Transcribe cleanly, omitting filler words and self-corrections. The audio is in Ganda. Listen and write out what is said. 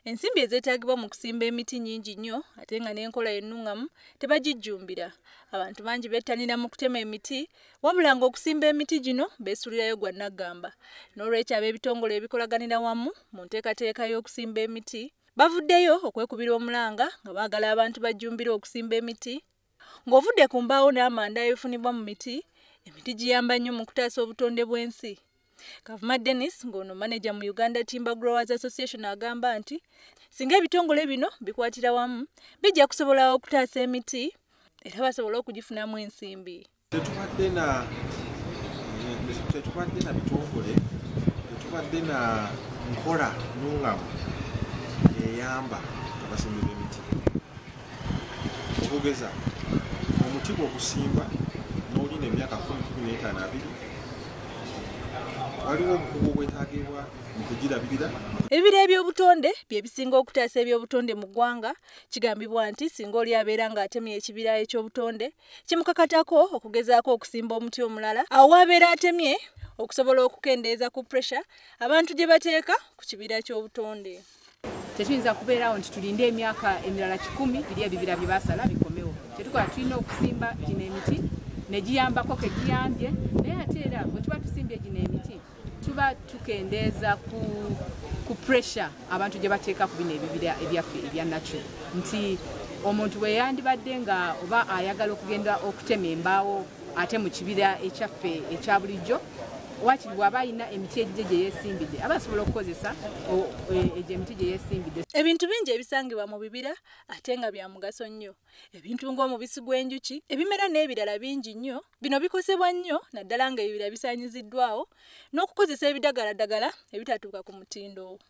Ensimbi ezeetaagibwa mu kusimba emiti nnyingi nnyo ate nga n'enkola ennungamu tebagijjumbira. Abantu bangi bettanira mu kutema emiti wabula ng'okusimba emiti gino beesuulirayo gwa nnaggamba. Noolwekyo ab'ebitongole ebikolaganira wamu mu nteekateeka y'okusimba emiti bavuddeyo okwekubira omulanga nga baagala abantu bajjumbire okusimba emiti. Ng'ovudde ku mbaawo n'amanda ebifunibwa mu miti, emiti giyamba nnyo mu kutaasa obutonde bw'ensi. Kavuma Dennis ng'ono maneja mu Uganda Timber Growers Association agamba nti singa ebitongole bino bikwatira wamu bijja kusobola okutaasa emiti era basobole okugifunamu ensimbi. Tetubadde na bitongole, tetubadde na nkola nnungamu eyamba abasimbi b'emiti. Okugeza omuti gw'okusimba n'olina emyaka 10, 15, 20, waliwo obukugu obwetaagibwa mu kugirabirira. Ebibira eby'obutonde bye bisinga okutaasa ebyobutonde mu ggwanga. Kigambibwa nti singa oli abeera ng'atemye ekibira eky'obutonde kimukakatako okugezaako okusimba omuti omulala awo w'abeera atemye okusobola okukendeeza ku pressure abantu gye bateeka ku kibira ky'obutonde. Tetuyinza kubeerawo nti tulinde emyaka emirala 100 biri ebibira bye basala bikomewo. Kyetukola tulina okusimba gino emiti ne giyambako ke giyambye, naye ate era bwe tuba tusimbye gino emiti tuba tukendeeza ku pressure abantu gye bateeka ku bino ebibira ebyaffe ebya natural. Nti omuntu bwe yandibadde nga oba ayagala okugenda okutema embaawo ate mu kibira ekyaffe ekya bulijjo, wakiri bw'aba alina emiti egigye gye yeesimbidde aba asobola okukozesa egyo emiti gye yeesimbidde. Ebintu bingi ebisangibwa mu bibira ate nga bya mugaso nnyo. Ebintu ng'omubisi gw'enjuki, ebimera n'ebirala bingi nnyo. Bino bikosebwa nnyo naddala ng'ebibira bisaanyiziddwawo n'okukozesa ebidagaladagala ebitatuuka ku mutindo.